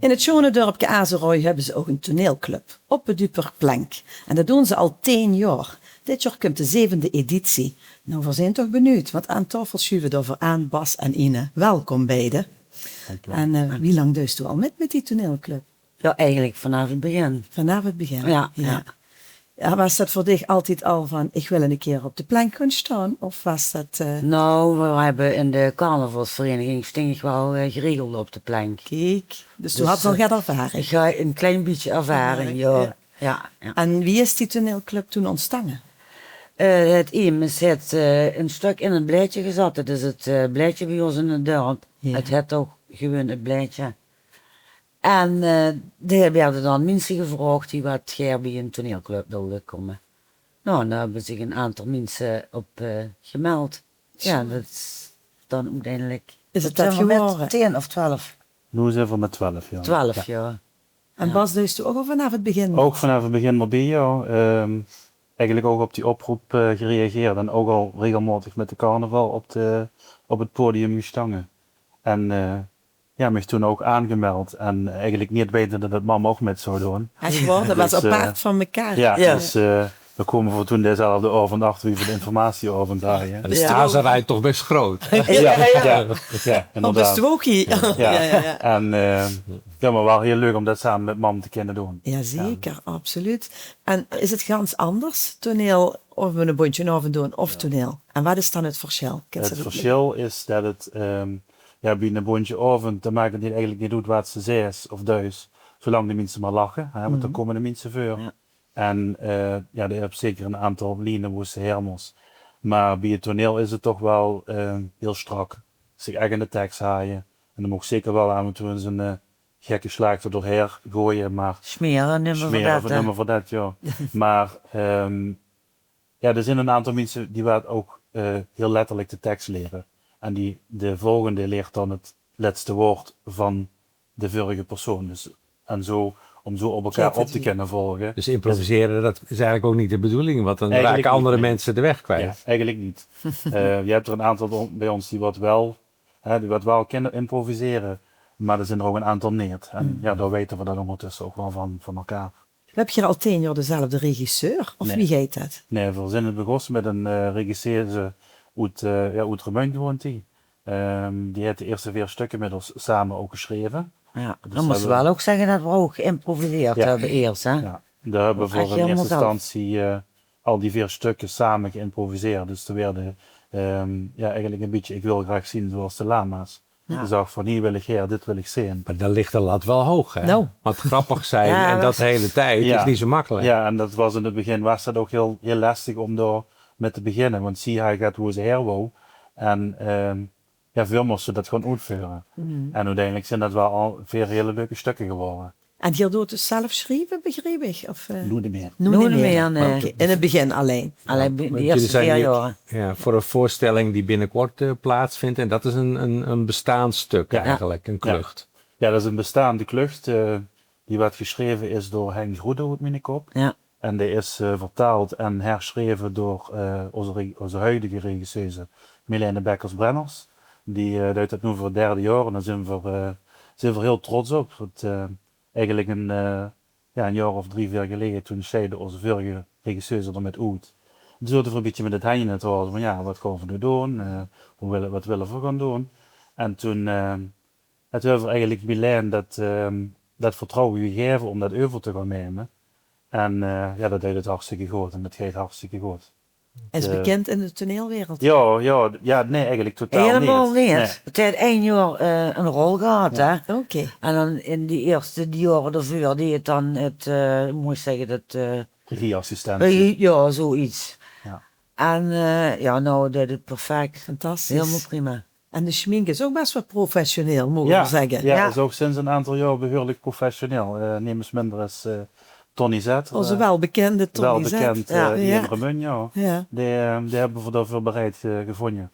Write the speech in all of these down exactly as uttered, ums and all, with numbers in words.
In 't sjoeane dörpke Azeroj höbbe ze ouch 'n toneelclub, Op 't Duperplenk. En dat doon ze al tieën jaor. Dit jaor kump de zevende editie. Nou, veer zeen toch benuujd, want aan taofel sjuve dao veuraan Bas en Ine. Welkom beide. En eh, wie lang deis doe al mit, mit die toneelclub? Jao, eigelik vanaaf 't begin. Vanaaf 't begin? Jao, jao. Jao, waas dat veur dich altied al van: "Ich wil 'ne kier op de plenk gaon staon"? Of waas dat eh, Nou, veer höbbe in de carnavalsvereniging sting ich waal eh, geregeld op de plenk. Kiek, dus doe hads al get ervaring. Ich haw 'n klein bietje ervaring, jao. Jao, jao. En wie is die toneelclub toen ontstange? Eh, 't Emes haet eh, 'n stök in 't blaedje gezat. Dat is 't eh, blaedje bie ós in 't dörp. 't Haet toch gewoon 't blaedje. En eh, dao woorte dan minse gevraog die wat gaer bie 'n toneelclub wille kómme. Nou, dao höbbe zich 'n aantal minse op eh, gemeld. Jao, dat is dan oeteindelik... Is 't dat gewore? Tieën of twelf? Noe zeen veer mit twelf, jao. Twelf, jao. En Bas, deis doe ouch al vanaaf 't begin mit? Ouch vanaaf 't begin d'rbie, jao. Eigelik ouch op die oproep eh, gereageerd en ouch al regelmaotig mit de carnaval op de, op 't podium gestange. En eh, jao, mich toen ouch aangemeld en eigelik neet wetende dat mam ouch mit zou doon. Ech waor, dat waas apaart van mekaar. Jao, dus eh, dao kome veer toen dezelfde aovend achter wie veer de informatieaovend hawwe. En de stage reit toch bès groot. Jao, jao, jao. Op de Stwoki. Jao, jao. En eh, jao, mer waal hiel leuk óm dat same mit mam te kinne doon. Jao, zeker, absoluut. En is 't gans anders, toneel of 'ne bóntje aovend doon of toneel? En wat is dan 't versjil? 't Versjil is dat 't eh, jao, bie 'ne bóntje aovend, dan maak 't neet, eigelik neet oet wat se zaes of duis, zoelang de minse mer lache, hè, want dao kómme de minse veur. En eh, jao, doe höbs zeker 'n aantal liene wo se haer mós. Mer bie 't toneel is 't toch waal eh, hiel sjtrak. Zich ech in de teks haje. En dan maag zeker waal aaf en toe ins 'n eh, gekke sjlaag d'r doorhaer goeje, mer... Smere neume veer dat, jao. Mer eh, Jao, d'r zeen 'n aantal minse die wat ouch eh, hiel letterlik de teks liere. En die, de volgende lieët dan 't lètste waord van de vörige persoon. Dus, en zoe, óm zoe op elkaar op te kinne volge. Dus improvisere, dat is eigelik ouch neet de bedoeling, want dan rake anger minse de weg kwiet. Jao, eigelik neet. Eh, doe höbs d'r 'n aantal bie ós die wat wel, hè, die wat wel kinne improvisere, mer d'r zeen d'r ouch 'n aantal neet. En jao, dao weite veer dan óngertösse ouch wel van, van elkaar. Höb geer al tieën jaor dezelfde regisseur? Of wie geit dat? Nae, veer zeen 't begós mit 'n eh, regisseuse oet eh, jao, oet Remunj woont die. Eh, die haet de ierste veer sjtökke mit ós same ouch gesjreve. Jao, dan mós se wel ouch zègke dat veer ouch geïmproviseerd höbbe iers, hè? Jao, dao höbbe veer in ierste instantie eh, al die veer sjtökke same geïmproviseerd. Dus d'r woorte eh, jao, eigelik 'n bietje: "Ik wil graag zien zoals de lama's." Jao. Zag van: "Hie wil ich haer, dit wil ich zeen." Mer dan lik de lat wel hoog, hè? Want grappig zeen en dat de hiele tied is neet zoe mekkelik. Jao, en dat waas in 't begin waas dat ouch hiel, hiel lestig óm dao mit te beginne. Want zie haw get wo ze haer wou. En eh, jao, veer móste dat gewoon oetveure. En oeteindelik zeen dat wel al veer hiel leuke sjtökke gewore. En geer doot dus zelf sjrieve, begreep ich? Of eh? Noe neet mie. Noe neet mie, nae. Oké, in 't begin allein. Allein de ierste veer jaor. Jao, veur 'n veurstelling die binnekort eh, plaatsvindj. En dat is 'n, 'n, 'n bestaand sjtök eigelik, 'n kluch. Jao, dat is 'n bestaande kluch eh, die wat gesjreve is door Henk Groete oet miene kop. Jao. En die is eh, vertaald en hersjreve door eh, ós re-, ós huidige regisseuse Milène Bekkers-Brenners. Die eh, deit dat noe veur 't derde jaor en dao zeen veer eh, zeen veer hiel trots op. Want eh, eigelik 'n eh, jao, 'n jaor of drie, veer geleje, toen sjeide ós vörige regisseuse d'r mit oet. Toen zote veer 'n bietje mit 't henj in 't haor van: jao, wat gaon veer noe doon? Eh, wie wille, wat wille veer gaon doon? En toen eh, toen höbbe veer eigelik Milène dat eh, dat vertrouwe gegaeve óm dat euver te gaon numme. En eh, jao, dat deit 't hartstikke good en dat geit hartstikke good. Is ze bekind in de toneelwereld? Jao, jao, jao, nae, eigelik totaal neet. Hielemaol neet. Nae. 't Haet ein jaor eh, 'n rol gehad, hè? Oké. En dan in die ierste, die jaore d'rveur, die haet dan 't eh, wie mót ich zègke, dat eh, regieassistentie. Jao, zoeiets. Jao. En eh, jao, noe deit 't perfek. Fantastisch. Hielemaol prima. En de sjmink is ouch bès wel professioneel, moge veer zègke. Jao, is ouch sinds 'n aantal jaor behuurlik professioneel. Eh, nemes minder es eh, Tony Z. Ózze eh, welbekinde Tony Z. Welbekind eh, hie in Remunj, jao. Die eh, die höbbe veer daoveur bereid eh, gevónje.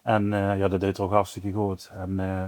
En eh, jao, dat deit 'r ouch hartstikke good. En eh,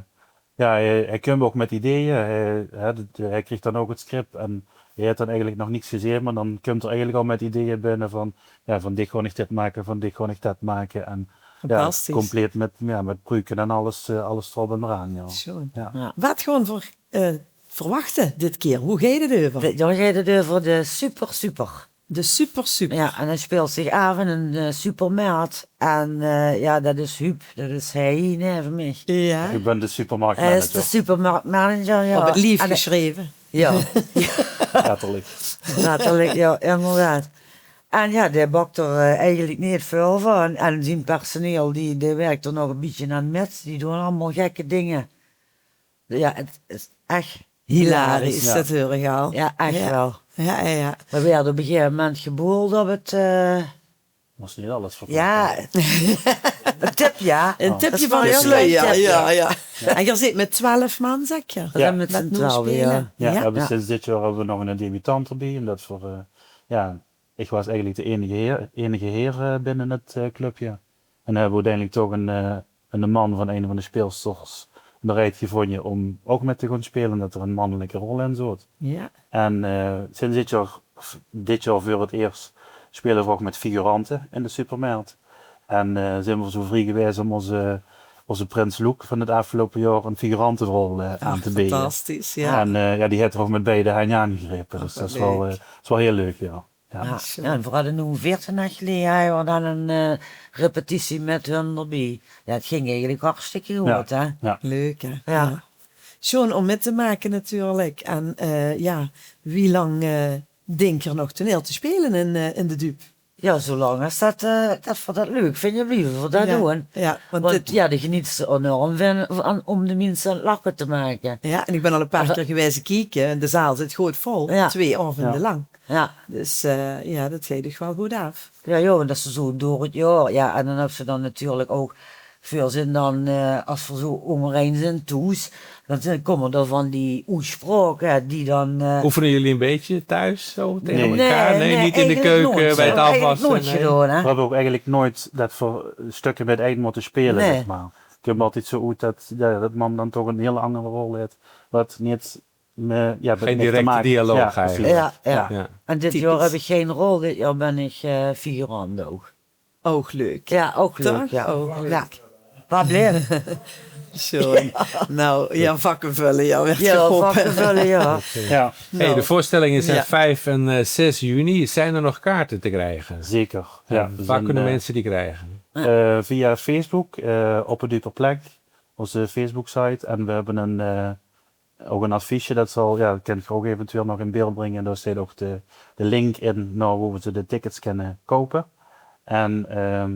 jao, hae, hae kump ouch mit ideeë. Hae, hè, dat, hae krieg dan ouch 't script en hae haet dan eigelik nog niks gezeen, mer dan kump 'r eigelik al mit ideeë binne van, jao, van dich gaon ich dit make, van dich gaon ich dat make. En jao, compleet mit, jao, mit pruke en alles eh, alles d'rop en d'raan, jao. Sjoen. Jao. Wat gaon veer eh, verwachte dit kier? Woe geit 't euver? Dit jaor geit 't euver de Super Super. De Super Super. Ja, en 't sjpeelt zich aaf in 'n, eh, supermert. En, eh, ja, det is Huub, det is hae hie neve mich. Ja. Ich bön de supermarktmanager. Hae is de supermarktmanager, ja. Op 't lief gesjreve. Ja. Letterlik. Letterlik, ja, inderdaad. En ja, dae bak d'r, eh, eigelik neet väöl van. En zien personeel, die, die wirk d'r nog e bietje aan mit. Die doon allemaol gekke dinger. Ja, 't is ech hilarisch. Hilarisch, ja. Det huur ich al. Ja, ech waal. Ja, ja, ja. Veer waerde op e gegaeve moment geboeld op 't, eh, Mós neet alles verklaore. Ja. 'n Tip, ja. 'n Tipje van de sluier. Ja, ja. En geer zit mit twelf man, zèk geer? Ja. Mit z'n twelve, ja. Ja, veer höbbe sinds dit jaor höbbe veer nog 'n debutant d'rbie. En det veur, eh, ja, ich waas eigelik de einige heer, einige heer, eh, binne 't, eh, clubje. En höbbe veer oeteindelik toch 'n, eh, 'ne man van ein van de sjpeelsters bereid gevónje óm ouch mit te gaon sjpele, det d'r 'n mannelike rol in zoot. Ja. En, eh, sinds dit jaor, of dit jaor veur 't iers, sjpele veer ouch mit figurante in de supermert. En, eh, zeen veer zoe vrie gewaes óm ózze, ózze prins Loek van 't aafgeloupe jaor 'n figuranterol, eh, aan te beje. Ach, fantastisch, ja. En, eh, ja, die haet d'r ouch mit beide henj aangegrepe. Dus det is waal, eh, is waal hiel leuk, ja. Ja. Ja, ja, en veer hadde noe veertien daag geleje, hè, veer hadde 'n, eh, repetitie mit hun d'rbie. Ja, 't ging eigelik hartstikke good, hè? Ja. Leuk, hè? Ja. Ja. Sjoon óm mit te make natuurlik. En, eh, ja, wie lang, eh, dink geer nog toneel te sjpele in, eh, in de Duub? Ja, zoe lang es det, eh, det veer det leuk vinje, blieve veer det doon. Ja, want ja, de geneet d'r enorm van, van óm de minse aan 't lache te make. Ja, en ich bön al e paar kier gewaes kieke. De zaal zit good vol, twee aovende lang. Ja. Dus, eh, ja, det geit ech waal good aaf. Ja, joh, en det is zoe door 't jaor. Ja, en dan höbs se dan natuurlik ouch, veer zeen dan, eh, es veer zoe óngerein zeen thoes, dan zeen, kómme d'r van die oetsjpraoke die dan, eh, Oefenen jullie een beetje thuis zo tegen elkaar? Nee, neet in de keuke, bij het afwassen? Eigelik noets gedaon, hè? Veer höbbe ouch eigelik noets det veer sjtökker mit ein mótte sjpele, zeg maar. 't Kump altied zoe oet det, ja, det mam dan toch 'n hiel anger rol haet, wat neet Gein directe dialoog eigelik. Ja, ja. En dit jaor höb ich gein rol. Dit jaor bön ich, eh, figurant ouch. Ouch leuk. Ja, ouch leuk, ja. Probleem. Sjoon. Nou, ja, vakke vulle, ja, waert gerope. Vakke vulle, ja. Hey, de voorstellingen zijn vijf en, eh, zes juni. Zijn er nog kaarten te krijgen? Zeker. Ja, waar kunnen mensen die krijgen? Eh, via Facebook, eh, Op de Duperplek, ózze Facebook-site. En veer höbbe 'n, eh, ouch 'n affiche, det zal, ja, det kint geer ouch eventueel nog in beeld bringe. Dao steit ouch de, de link in nao wo ze de tickets kinne koupe. En, ehm,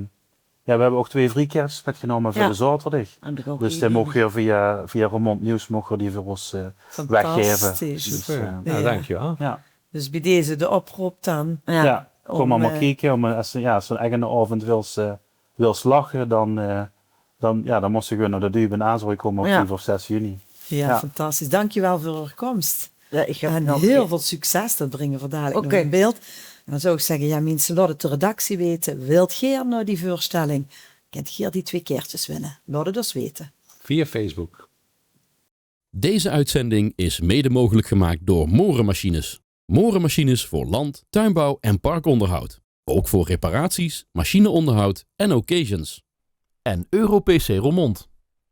ja, veer höbbe ouch twee vriekaertjes mitgenómme veur de zaoterdig. Dus die moog geer via, via Remond Nieuws moog geer die veur ós, eh, weggaeve. Fantastisch. Dus, eh, nou, dankjewel. Ja. Dus bie deze de oproop dan. Ja, kóm mer, mer kieke. Óm, eh, es se, ja, es se ech 'nen aovend wils, eh, wils lache, dan, eh, dan, ja, dan mós se gewoon nao de Duub in Aasrooj kómme op vief of zes juni. Ja, fantastisch. Dankjewel veur eur kóms. Ja, ich höb nog hiel väöl succes. Det bringe veer dalik nog in beeld. En dan zou ich zègke, ja, minse, laot 't de redactie weite. Wilt geer nao die veurstelling? Kint geer die twee kaertjes winne. Laot 't ós weite. Via Facebook. Deze uitzending is mede mogelijk gemaakt door Moren Machines. Moren Machines voor land, tuinbouw en parkonderhoud. Ook voor reparaties, machineonderhoud en occasions. En Euro P C Remond.